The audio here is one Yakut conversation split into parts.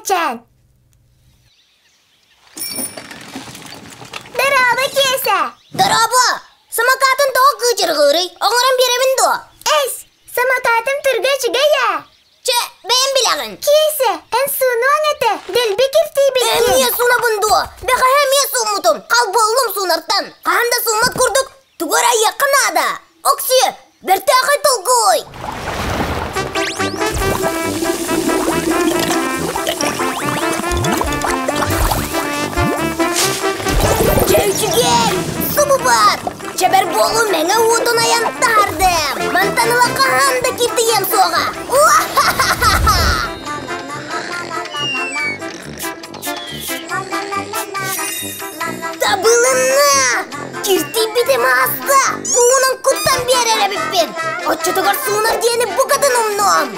Киэсэчээн. Дорообо, Киэсэ! Дорообо! Самокатын тоҕо кыычырҕыырый? Оҥорон биэрэбин дуо? Эс, самокатым түргэ үчүгэй ээ! Чэ, бэйэм билэҕин. Киэсэ, эн суунуоҥ этэ, дэлби киртийбиккин. Эмиэ суунабын дуо? Бэҕэһээ эмиэ сууммутум. Хал буоллум суунартан. Хаһан да сууммат курдук, тугу эрэ айыахха наада. Оксиэ, бэртээхэй толкуй! Дьэ үчүгэй! Субу бар! Чэбэр буолуу мэҥэ уутун айан таһардым! Мантан ыла хаһан да киртийиэм суоҕа! Табылынна! Киртийбитим ааста! Уунан куттан биэрэр эбиппин! Оччотугар суунар диэни букатын умнуом!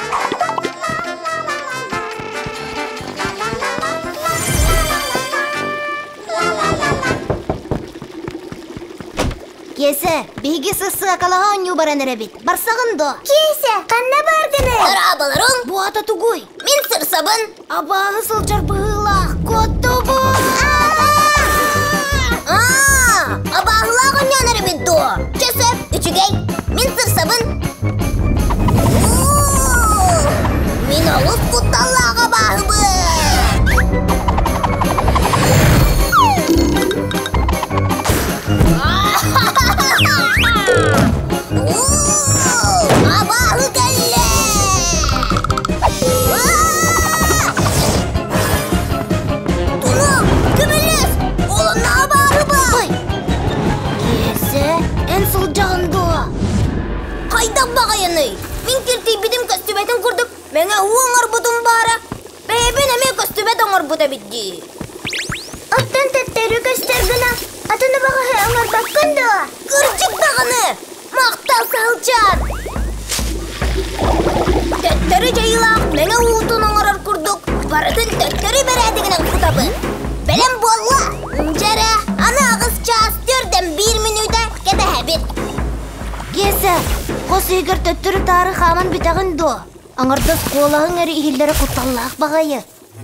Киэсэ, биһиги сыссыакалаҕа оонньуу баран эрэбит. Барсаҕын дуо? Киэсэ, ханна бардыный? Дорооболоруҥ! Бу ата тугуй? Мин сырсабын! Абааһы сылдьар быһыылаах, куоттубут! Аа, абааһылаах оонньоон эрэбит дуо? Чэ сөп, үчүгэй. Мин сырсабын. Мин олус кутталлаах абааһыбын! Абааһы кэллэ! Тунук, көмөлөс! Олонно абааһы баар! Киэсэ, эн сылдьаҕын дуо? Хайдах баҕайыный? Мин киртийбитим көстүбэтин курдук мэҥэ уу оҥорбутум баара. Бэйэбин эмиэ көстүбэт оҥорбут эбит дии. Оттон төттөрү көстөр гына атын убаҕаһы оҥорбоккун дуо? Кырдьык даҕаны! Махтал саһылчаан! Төттөрү дьайыылаах мэҥэ уутун оҥорор курдук барытын төттөрү бэрээдэгинэн кутабын. Бэлэм буолла! Дьэ эрэ, аны аҕыс чаас төрдөн биир мүнүүтэ кэтэһэбит. Киэсэ, хос иһигэр төттөрү-таары хааман бүтэҕин дуо? Аҥардас куолаһыҥ эрэ иһиллэрэ кутталлаах баҕайы.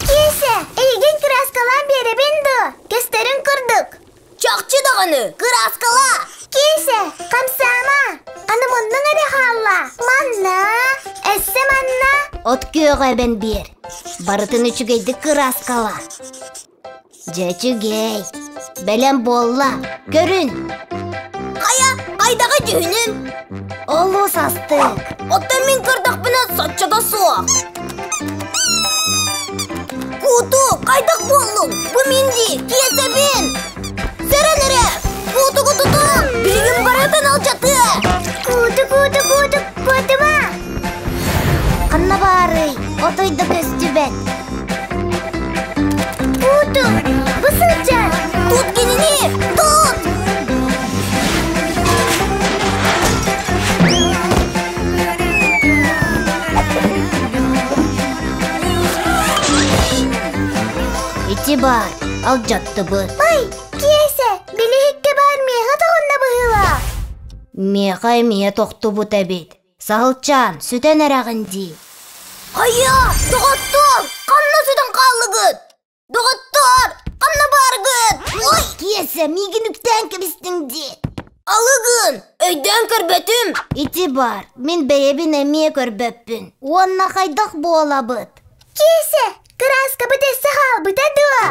Киэсэ, эйигин кырааскалаан биэрэбин дуо? Көстөрүн курдук. Чахчы даҕаны, кырааскалаа! Киэсэ, хамсаама! Аны муннуҥ эрэ хаалла. Манна, өссө манна. От күөҕэ эбэн биэр. Барытын үчүгэйдик кырааскалаа. Дьэ үчүгэй. Бэлэм буолла. Көрүн. Хайа, хайдаҕы дьүһүнүм? Олус астык. Оттон мин көрдөхпүнэ соччото суох. Кууту, хайдах буоллуҥ? Бу мин дии, Киэсэбин! Сэрэн эрэ! Куутугу тутуҥ! Билигин барытын алдьатыа! Кууту, кууту, кууту, куотума! Ханна баарый? Отой да көстүбэт. Кууту, бу сылдьар! Тут кинини! Тут! Ити баар, алдьаттыбыт. Ой, Киэсэ, билиһиккэ баар миэхэ тоҕунна быһыылаах. Миэхэ эмиэ тохтубут эбит. Саһылчаан, сүтэн эрэҕин дии. Хайа, доҕоттоор, ханна сүтэн хааллыгыт? Доҕоттоор, ханна бааргыт? Ой, Киэсэ, миигин үктээн кэбистиҥ дии. Алыгын, өйдөөн көрбөтүм. Ити баар, мин бэйэбин эмиэ көрбөппүн. Уонна хайдах буолабыт? Киэсэ, кырааскабыт өссө хаалбыта дуо?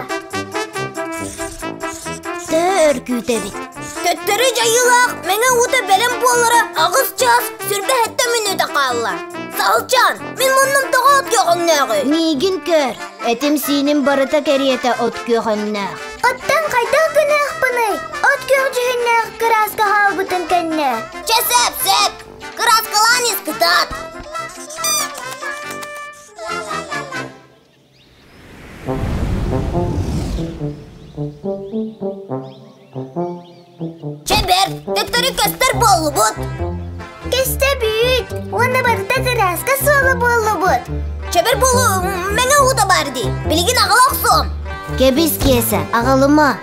Төһө өр күүтэбит? Төттөрү дьайыылаах мэҥэ уута бэлэм буолара аҕыс чаас сүрбэһэттэ мүнүүтэ хаалла. Саһылчаан, мин муннум тоҕо от күөх өҥнөөҕүй? Миигин көр, этим-сииним барыта кэриэтэ от күөх өҥнөөх. Оттон хайдах гыныахпыный? От күөх дьүһүннээх кырааска хаалбытын кэннэ. Чэ, сөп, сөп. Кырааскалаан ис кытаат. Чэбэр, төттөрү көстөр буоллубут. Көстөбүт уонна барыта кырааска суола буоллубут. Чэбэр буолу мэҥэ уута баар дии. Билигин аҕала охсуом. Кэбис Киэсэ, аҕалыма.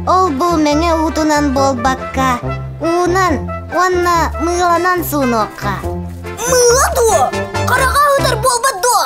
Ол бу мэҥэ уутунан буолбакка, уунан уонна мыыланан суунуохха. Мыыла дуо? Хараҕа ыытар буолбат дуо?